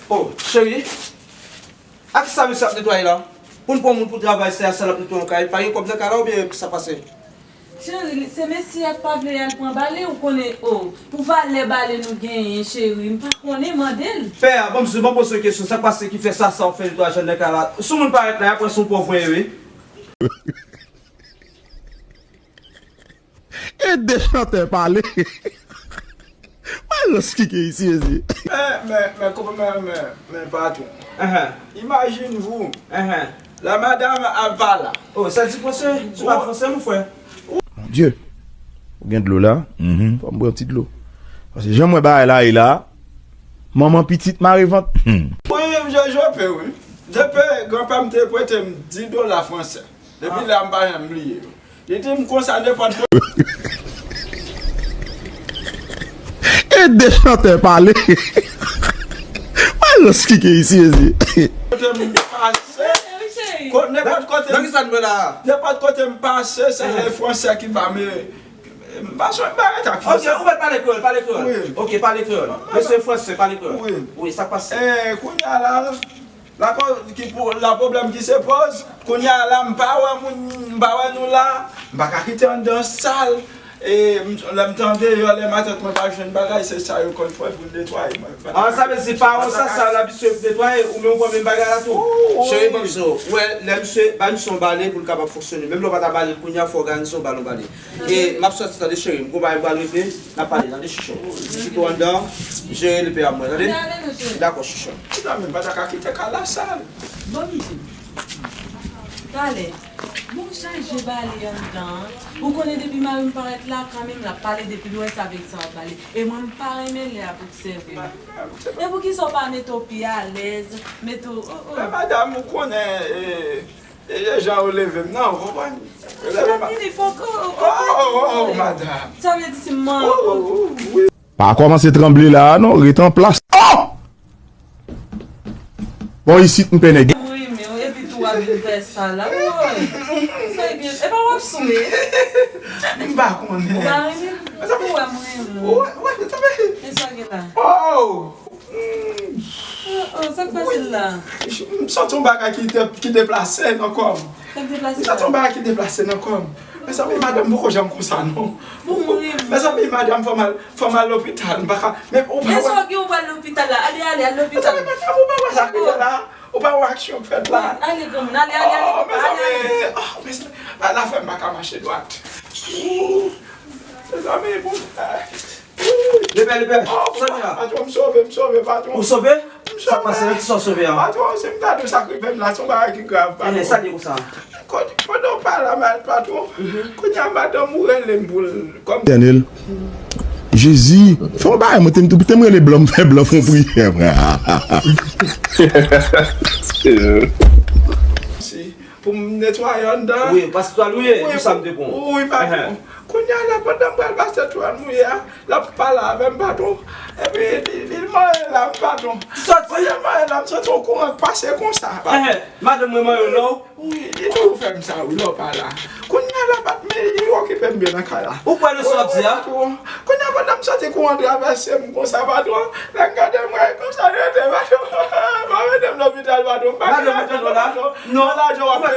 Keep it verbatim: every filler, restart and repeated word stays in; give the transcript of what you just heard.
Oh, cheri, a ki sa mesye ap netwaye la? Pou n pran moun pou travay, se a sa l ap netwaye yon kay. Pa gen kòb nan kay la oubyen sa pase? Cheri, se mesye a k pa vle al pran bale, ou konnen, oh, pou valè bale nou genyen, cheri, m pa konnen, mande l. Pè a, ban m, ban m poze yon kesyon, sa k pase ki fè sa, sa w ap fè netwayaj anndan kay la? Si yon moun parèt la, y ap wè se yon pòv mwen ye, wi. Ede chantè pale. Mwen rans kike isi, ezi. Men, men, men, men, men, men, patwon. Ahan. Imagine vous, Ahan. La madame ap pale. Oh, sa di franse? Di pa franse, mon frè. Mon Dieu. Ou gen dlo la? Mhm. Fò m bwè yon ti dlo. Paske jan mwen bagay la ye la, manman pitit mare vant. Hmm. Wi, m jwe jwe pe, wi. Depi granpa m te prete m dis dola franse. Depi lè a, m pa janm bliye yo. Li di m konsa nenpòt kote. Ede chantè pale. Mwen rans kike isi, ezi. Kote m pase, ko-, nenpòt kote, Nan ki sa n la? Nenpòt kote m pase, se franse ki pa m, m pa sou bagay ak franse. Ok, ou mèt pale kreyòl, pale kreyòl. Wi. Ok, pale kreyòl. Mesye franse, pale kreyòl. Wi. Wi, sa k pase? Eh, kounye a la, La ko-, ki pou, la pwoblèm ki se poz, kounye a la, m pa wè moun, m pa wè nou la, m pa ka kite anndan sal, e m, lè m t andeyò, lè matant mwen pa jwenn bagay, se sa yo konn fè pou l netwaye mwen. Ah, sa vle di pa yon sa, sa l abitye netwaye, ou menm ou pran menm bagay la tou. Cheri, ban m sa, ou wè, lè misye, ba misye yon bale pou l kapab fonksyone. Menm lè w pa ta bale l kounye a, fò w òganize yon bale, yon bale. E m ap sòti, tande cheri, m gon bagay m pral regle, n ap pale, tande chouchou. M kite w anndan, jere li pè a mwen, tande? Dakò, chouchou. Kounya menm pa ta ka kite kay la sal. Bon, misye. Talè, bon, chaje bale anndan an. Ou konnen depi mari m parèt la, kanmenm l ap pale depi l wè sa vle di sa w ap pale. E mwen, m pa renmen lè ap obsève m. E poukisa w pa mete w pi alèz, mete w, oh, oh. Men madanm, ou konnen, e, E, e jan yo leve m nan, ou konprann? Yo leve m. Fòk ou, ou, ou, oh, oh, oh, madanm. Sa vle di si m manman. Oh, oh, oh, wi. Pa kòmanse tranble la a non, ret an plas. Oh! Bon, isit m pè nèg. Mwen renmen w, epi tou w ap vin fè sa la. Woy! Sa e byen, e pa w ap swe? M pa konnen. Ou pa renmen m? Ou wè mwen renmen w. Wè, wè, sa vle. E sa gen la? Oh! Oh, oh, sa k pase l la? M santi yon bagay ki de-, ki deplase nan kò m. Sa k deplase la? M santi yon bagay ki deplase nan kò m. Mezanmi, madanm poko janm konsa non. Bon, mwen renmen. Mezanmi, madanm, fò m al, fò m al lopital. M pa ka, men ou pa wè. Men sa w gen, ou pral lopital la. Ale, ale, al lopital. Mezanmi, madanm, ou pa wè sa k rive la? Ou pa wè aksyon k fèt la? Ale, granmoun, ale, ale, ale, papa, ale, ale. Mezanmi, oh, mezanmi, bagay la fè m pa ka mache dwat. Ooh, mezanmi, bon. Lepè, lepè, sòti la. Patwon, m sove, m sove, patwon. Ou sove? Sa k pase? Nan ki sa w sove a? Patwon, si m ta di w sa k rive m la, se yon bagay ki grav, patwon. Sa k ye konsa? Kote, pandan w pale a, patwon, kounye a madanm ou rele m pou l, kòm Etènèl, Jezi, fè yon bagay, mwen te, te m rele blan, m fè blan fè yon priyè, frè. Si. Pou m netwaye anndan. Wi, paske twal mouye, wi, di sa m te pran. Wi, patwon. Kounye a la, pandan m pral pase twal mouye a, l ap pale avè m, patwon. Epi li, li manyen la, patwon. Sòti. Pandan l manyen la, m santi yon kouran k pase konsa, patwon. Madanm mwen manyen w non. Wi, li toujou fè m sa, wi, lè w pa la. Kounye a la, patwon, li okipe m byen nan kay la. Ou kwè nan sa w ap di a? Patwon. Kounye a, pandan m santi kouran travèse m konsa, patwon, lè m gade m wè konsa l rete, patwon. Pa mete m lopital, patwon. M pa gen lajan, patwon. Non, lajan w ap peye.